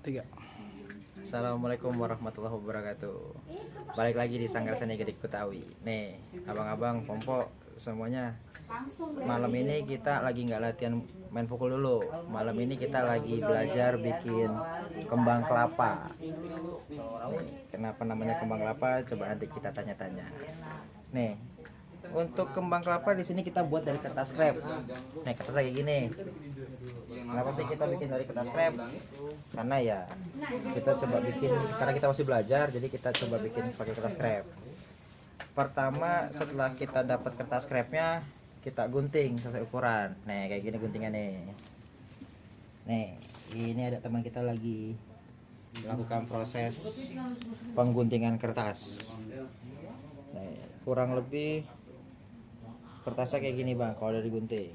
3. Assalamualaikum warahmatullahi wabarakatuh. Balik lagi di Sanggar Seni Gedik Betawi. Nih, abang-abang, pompo semuanya. Malam ini kita lagi nggak latihan main pukul dulu. Malam ini kita lagi belajar bikin kembang kelapa. Nih, kenapa namanya kembang kelapa? Coba nanti kita tanya-tanya. Nih, untuk kembang kelapa di sini kita buat dari kertas krep. Nih, kertasnya kayak gini. Kenapa sih kita bikin dari kertas krep? Karena ya kita coba bikin, karena kita masih belajar, jadi kita coba bikin pakai kertas krep. Pertama, setelah kita dapat kertas krepnya, kita gunting sesuai ukuran. Nih, kayak gini guntingnya nih. Nih, ini ada teman kita lagi melakukan proses pengguntingan kertas. Nih, kurang lebih kertasnya kayak gini bang, kalau dari gunting.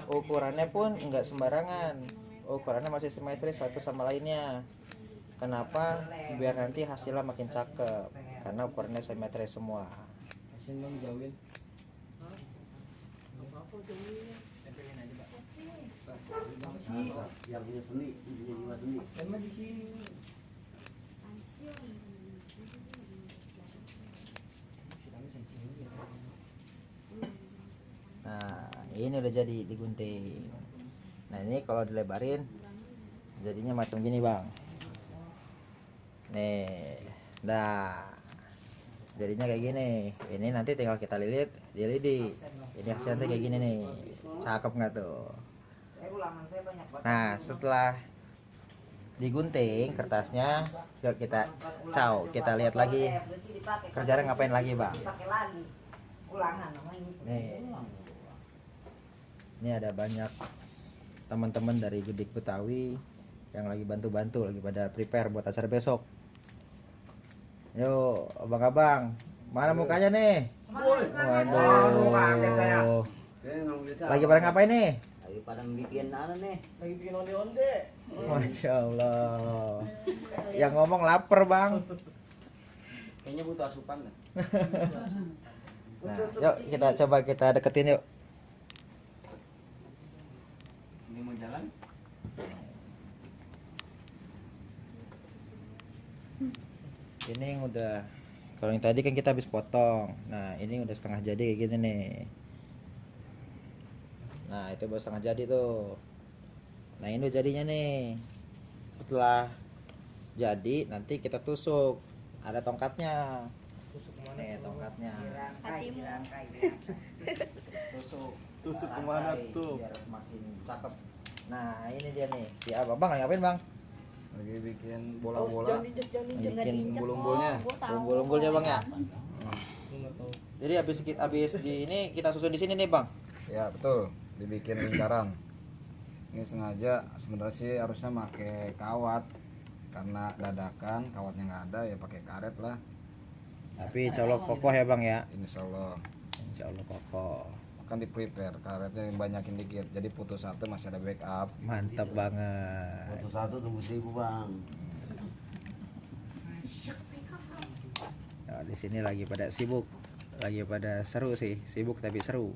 Ukurannya pun enggak sembarangan, ukurannya masih simetris satu sama lainnya. Kenapa? Biar nanti hasilnya makin cakep, karena ukurannya simetris semua. Nah, ini udah jadi digunting. Nah, ini kalau dilebarin jadinya macam gini bang. Nih, dah jadinya kayak gini. Ini nanti tinggal kita lilit, dilidi. Ini hasilnya kayak gini nih, cakep nggak tuh? Nah, setelah digunting kertasnya, yuk kita kita lihat lagi kerjanya ngapain lagi bang. Ini ada banyak teman-teman dari Gedik Betawi yang lagi bantu-bantu, lagi pada prepare buat acara besok. Yo, abang-abang, mana mukanya nih? Waduh. Lagi pada ngapain nih? Lagi pada bikin nih? Lagi bikin onde-onde. Masya Allah. Yang ngomong lapar bang. Kayaknya butuh asupan nih. Nah, yuk kita coba kita deketin yuk. Ini mau jalan? Ini yang udah, kalau yang tadi kan kita habis potong. Nah, ini udah setengah jadi kayak gini nih. Nah, itu baru setengah jadi tuh. Nah, ini udah jadinya nih. Setelah jadi nanti kita tusuk. Ada tongkatnya. Nih tongkatnya. Tusuk kemana tuh? Biar makin cakep. Nah, ini dia nih. Si abang lagi ngapain bang? Lagi bikin bola-bola, Bikin umbul-umbulnya. umbul-umbulnya bang ya. Jadi habis di ini kita susun di sini nih bang. Ya betul, dibikin lingkaran. Ini sengaja sebenarnya sih harusnya pakai kawat, karena dadakan kawatnya nggak ada ya pakai karet lah. Tapi insya Allah kokoh ya bang ya. Insya Allah. Insya Allah kokoh. Kan di prepare karetnya banyakin dikit, jadi putus satu masih ada backup. Mantap banget. Satu satu tunggu 1000 bang. Nah, di sini lagi pada sibuk, lagi pada seru sih, sibuk tapi seru.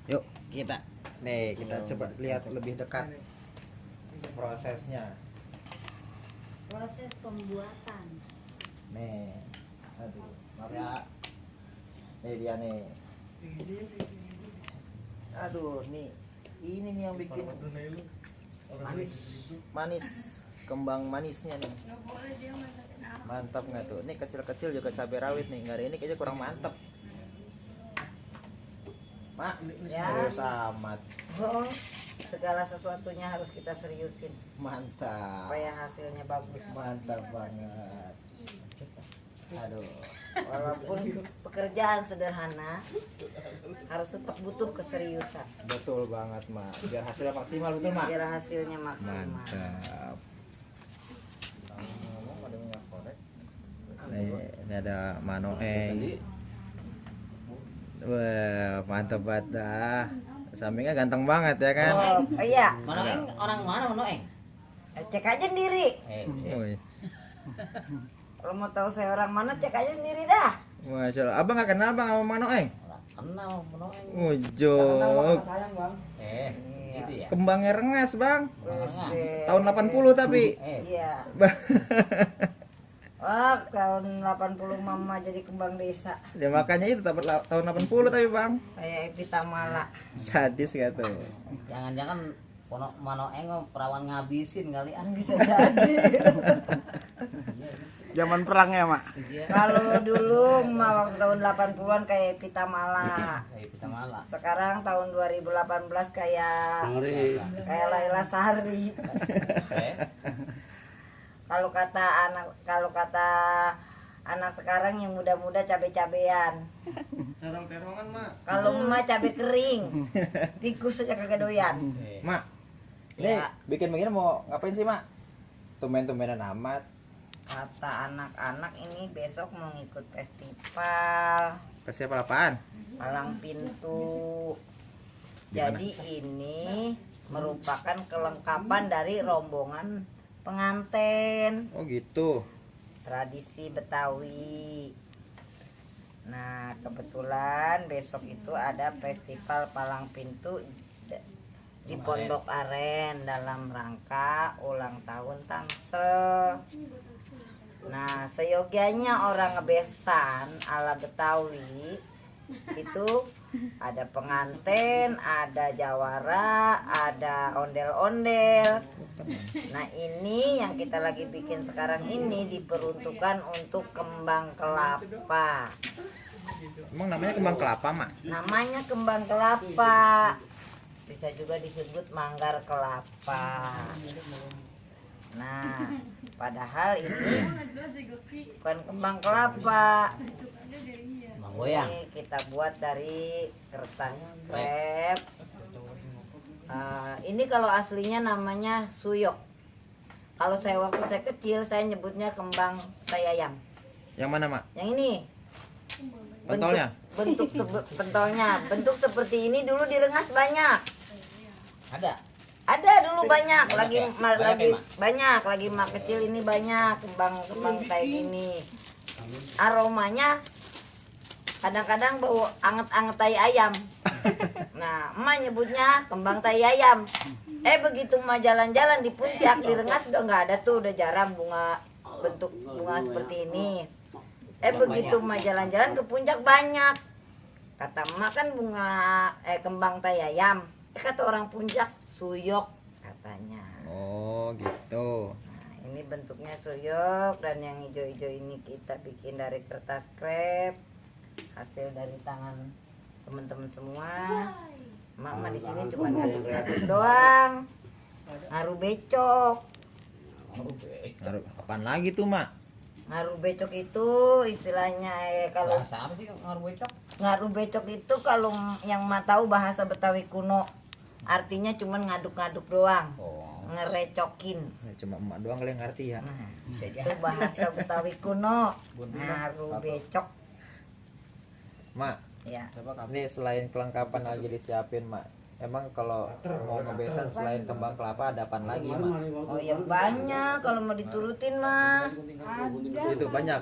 Yuk kita, nih kita coba lihat lebih dekat prosesnya. Proses pembuatan. Nih, aduh, maaf ya. Nih dia nih. Aduh, nih ini nih yang bikin manis, kembang manisnya nih. Mantap nggak tuh? Nih kecil-kecil juga cabai rawit nih. Nggak ada ini kayaknya kurang mantap. Mak, serius amat. Oh, segala sesuatunya harus kita seriusin Mantap. supaya hasilnya bagus. Mantap banget. Aduh. Walaupun pekerjaan sederhana, harus tetap butuh keseriusan Betul banget, Mak. Biar hasilnya maksimal, betul, Mak? biar hasilnya maksimal. Mantap. Ini ada Manoeng. Wah, mantap banget dah. Sampingnya ganteng banget ya kan? Oh iya, Manoeng orang mana Manoeng? cek aja sendiri. Wih, Kalau mau tahu saya orang mana, cek aja sendiri dah. Masya Allah. Abang gak kenal bang sama Manoeng? Kenal Manoeng. Ujok. Sayang bang. kembangnya rengas, Bang. Buset. Tahun 80 tapi. Iya. Wah, tahun 80 mama jadi kembang desa. Ya makanya itu tahun 80 tapi, Bang. Kayak Epitamala. Sadis gitu. Jangan-jangan Pono Mano Eng perawan ngabisin kali ah. Bisa jadi. Zaman perang ya, Mak. Kalau dulu mah waktu tahun 80-an kayak Epitamala. Kita malah. Sekarang tahun 2018 kayak Laila Sari. Kalau kata anak sekarang yang muda-muda cabe-cabean. Terong-terongan, Mak. Kalau mah cabe kering. Tikus aja kagak doyan. Mak. Ini Ya. bikin begini mau ngapain sih, Mak? Tumben-tumbenan amat. Kata anak-anak ini besok mau ngikut festival Festival apaan? palang pintu. Jadi ini merupakan kelengkapan dari rombongan pengantin, Oh gitu. tradisi Betawi. Nah, kebetulan besok itu ada festival palang pintu di Pondok Aren dalam rangka ulang tahun Tangsel. Nah, seyogianya orang ngebesan ala Betawi itu ada pengantin, ada jawara, ada ondel-ondel. Nah, ini yang kita lagi bikin sekarang ini diperuntukkan untuk kembang kelapa. Emang namanya kembang kelapa, Mak? Namanya kembang kelapa. Bisa juga disebut manggar kelapa. Nah, padahal ini bukan kembang kelapa. Bang goyang. Ini kita buat dari kertas krep. Ini kalau aslinya namanya suyok. Kalau saya waktu saya kecil saya nyebutnya kembang tayayam. Yang mana, Mak? Yang ini. Pentolnya? Pentolnya. Bentuk seperti ini dulu direngas banyak. Ada. Ada dulu banyak, lagi Banyak ya, Mak? banyak, lagi mak kecil ini banyak kembang kayak gini. Aromanya kadang-kadang bau anget-anget tai ayam. Nah, emak nyebutnya kembang tai ayam. Begitu emak jalan-jalan di puncak di Rengas udah nggak ada tuh, udah jarang bentuk bunga seperti ini. Begitu emak jalan-jalan ke puncak banyak. Kata emak kan kembang tai ayam. Kata orang puncak suyok katanya. Oh gitu. Nah, ini bentuknya suyok dan yang hijau-hijau ini kita bikin dari kertas krep hasil dari tangan teman-teman semua. Mama di sini cuma ngaduk doang, ngaruh becok. Ngaruh apaan lagi tuh, Mak? Ngaruh becok itu istilahnya kalau Bahasa apa sih ngaruh becok? ngaruh becok itu kalau yang mah tahu bahasa Betawi kuno artinya cuma ngaduk-ngaduk doang, Oh. ngerecokin. Ya, cuma emak doang kali yang ngerti ya. Nah, itu bahasa Betawi kuno, ngaruh becok. Mak, Ya, ini selain kelengkapan lagi disiapin, Mak. Emang kalau mau ngebesan selain kembang kelapa ada apaan lagi, Mak? oh ya banyak kalau mau diturutin mah. Itu banyak.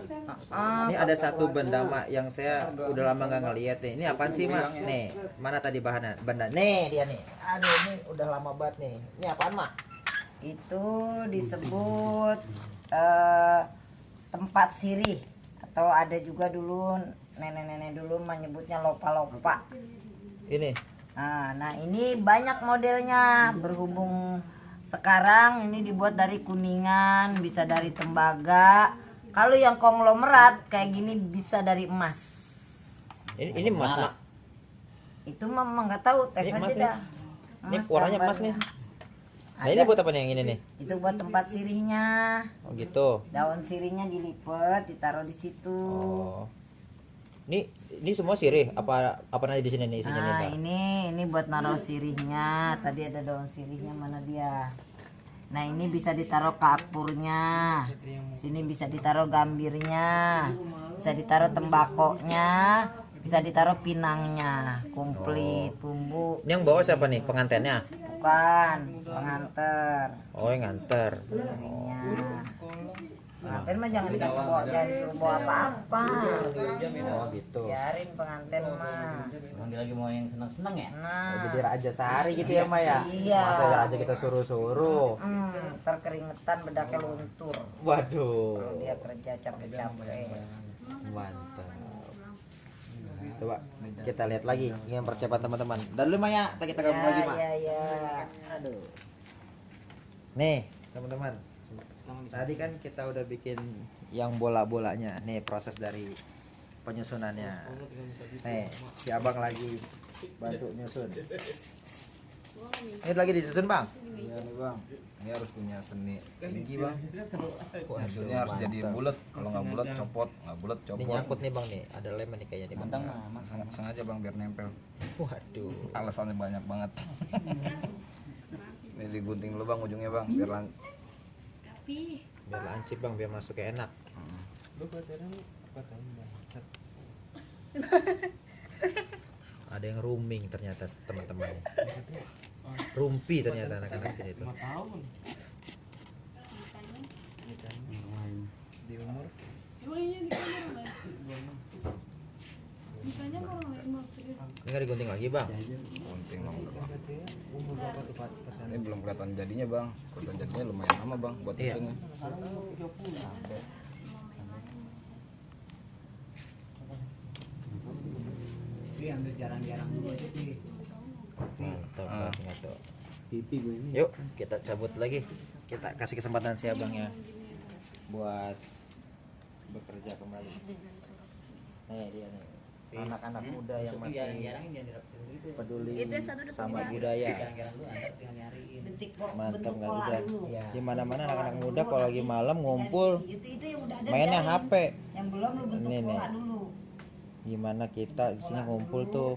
Ini ada satu benda, Mak, yang saya udah lama nggak ngeliat nih. Ini apaan sih, Mak? Nih, mana tadi bahannya? Benda. Nih dia nih. Aduh, ini udah lama banget nih. Ini apaan, Mak? Itu disebut tempat sirih atau ada juga dulu nenek-nenek dulu menyebutnya lopa-lopa. Ini. Nah ini banyak modelnya, berhubung sekarang ini dibuat dari kuningan, bisa dari tembaga. Kalau yang konglomerat kayak gini bisa dari emas. Ini emas, Mak. Itu mama nggak tahu, tes Ini aja emas nih. dah. Ini warnanya emas nih. Nah, Ada. ini buat apa nih yang ini nih? Itu buat tempat sirihnya. Oh, gitu. Daun sirihnya dilipet, ditaruh di situ. Oh. Ini semua sirih apa aja di sini nih isinya nih, Nah Pak? ini buat naruh sirihnya. Tadi ada daun sirihnya, mana dia? Nah ini bisa ditaruh kapurnya. Sini bisa ditaruh gambirnya. Bisa ditaruh tembakonya. Bisa ditaruh pinangnya. Komplit bumbu. Ini yang bawa siapa nih? Pengantennya? Bukan pengantar. Oh, yang nganter. Sirihnya. Pengantin mah jangan dikasih bawa, jangan disuruh bawa apa-apa. Oh gitu. Biarin pengantin mah. Lagi mau yang seneng-seneng ya. Nah, Jadi raja sehari gitu ya Maya. Iya. Masa raja kita suruh-suruh. ntar keringetan bedaknya luntur. Waduh. Kalau dia kerja capek-capek. Mantap. Coba kita lihat lagi ini persiapan teman-teman. Dan lu Maya, kita gabung lagi, Mak. Ya. Aduh. Nih, teman-teman. Tadi kan kita udah bikin yang bola-bolanya. Nih proses dari penyusunannya. Nih, si Abang lagi bantu nyusun. Ini lagi disusun, Bang. Iya nih bang, ini harus punya seni tinggi bang. Hasilnya harus jadi bulat, kalau nggak bulat copot, nggak bulat Ini copot. nyangkut nih, Bang nih. Ada lem nih kayaknya nih, Bang. Sengaja bang biar nempel. Waduh. Alasannya banyak banget. Ini digunting dulu bang ujungnya bang, Biar lancip, Bang, biar masuknya enak. Ada yang rooming ternyata teman-teman. Rumpi ternyata anak-anak sini tuh. Ini nggak digunting lagi, Bang. gunting bang. Ini belum kelihatan jadinya bang, kelihatan jadinya lumayan lama bang buat Iya. mesinnya. Mantap banget tuh. Yuk kita cabut lagi. Kita kasih kesempatan si Abang ya buat bekerja kembali. Nih dia nih. Anak-anak muda yang masih peduli sama budaya. Mantap nggak udah. Di mana-mana anak-anak muda kalau lagi malam ngumpul Itu yang udah ada mainnya biarin. HP. Yang belum lu bentuk Ini nih. pola dulu. Gimana kita di sini ngumpul tuh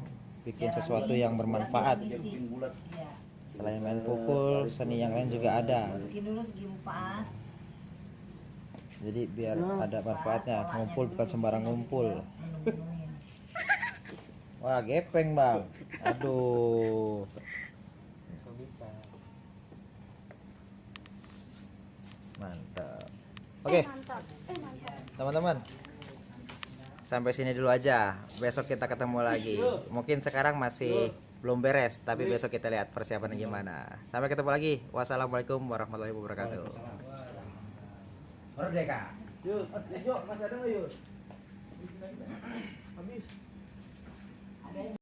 bikin sesuatu yang bermanfaat. Iya. Selain main pukul, seni yang lain juga ada. Bikin dulu segi empat. Jadi biar ada manfaatnya. Ngumpul bukan sembarang ngumpul. Wah, gepeng, Bang. Aduh. Mantap. Oke. Teman-teman. Sampai sini dulu aja. Besok kita ketemu lagi. Mungkin sekarang masih belum beres, tapi besok kita lihat persiapannya gimana. Sampai ketemu lagi. Wassalamualaikum warahmatullahi wabarakatuh. Merdeka. Yuk, masih ada nggak yuk? Habis.